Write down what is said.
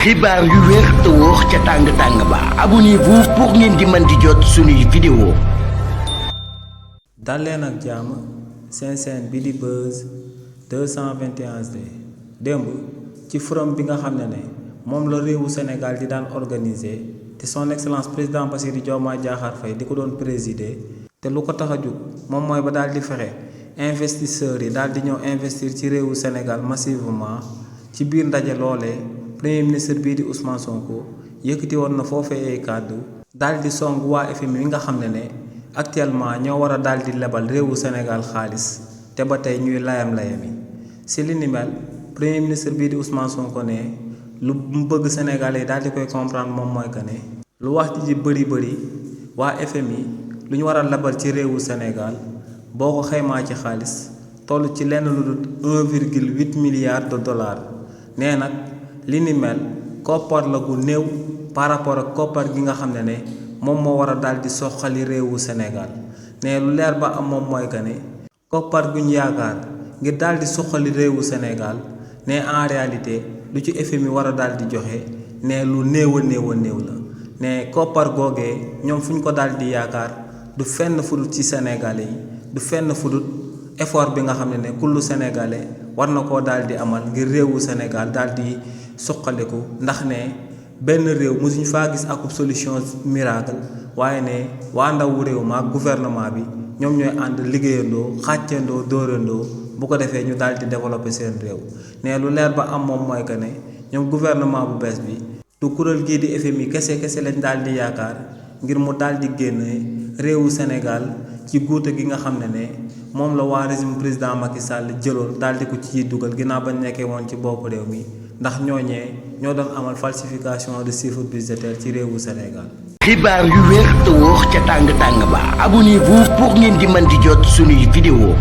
xibaar yu wér te wóor ca tàng-tàng ba abonnez-vous pour ngeen di mën di jot suñuy vidéo. dal leen ak jàmm seen chaîne bi di Buzz 221 démb ci forum bi nga xam ne moom la réewu Sénégal di daan organiser te son excellence président Bassirou Diomaye Diakhar Faye di ko doon présider te lu ko tax a jug moom mooy ba daal di fexe investisseurs yi daal di ñëw investir ci réewu Sénégal massivement. ci biir ndaje loolee premier ministre bii di Ousmane Sonko yëkkati woon na foofee ay kàddu daal di song waa FMI yi nga xam ne actuellement ñoo war a daal di lebal réewu Sénégal xaalis te ba tey ñuy layam-layami si li ni mel premier ministre bii di Ousmane Sonko ne lu mu bëgg Sénégalais yi daal di koy comprendre moom mooy que ne lu wax ji bëri waa FMI lu ñu war a lebal ci réewu Sénégal boo ko xaymaa ci xaalis toll ci lenn lu dul 1,8 milliard de dollars. nee nag li ni mel koppar la gu néew par rapport ak koppar gi nga xam ne moom moo war a daal di soxali réewu Sénégal ne lu leer ba am moom mooy que ne koppar gu ñu yaakaar ngir daal di soxali réewu Sénégal ne en réalité lu ci FMI war a daal di joxe ne lu néew a néew la ne koppar googee ñoom fu ñu ko daal di yaakaar du fenn fudut ci Sénégalais yi du fenn fudut effort bi nga xam ne kullu sénégalais war na koo daal di amal ngir réewu Sénégal daal di suqaliku ndax ne benn réew mosuñu faa gis akub solution miracle waaye ne waa ndawu réew ma ak gouvernement bi ñoom ñooy ànd liggéeyandoo xàccandoo dóorandoo bu ko defee ñu daal di développer seen réew ne lu leer ba am moom mooy que ne ñoom gouvernement bu bees bi du kuréel gii di FMI kese lañ daal di yaakaar ngir mu daal di génne réewu Sénégal ci guute gi nga xam ne moom la waa régime président Macky Sall jëloon daal di ko ci dugal ginnaaw bañ nekkee woon ci bopp réew mi ndax ñooñee ñoo doon amal falsification de chiffre budgétaire ci réewu Sénégal. xibaar yu wér te wóor ca tàng-tàng ba abonnez-vous pour ngeen di mën di jot suñuy vidéo.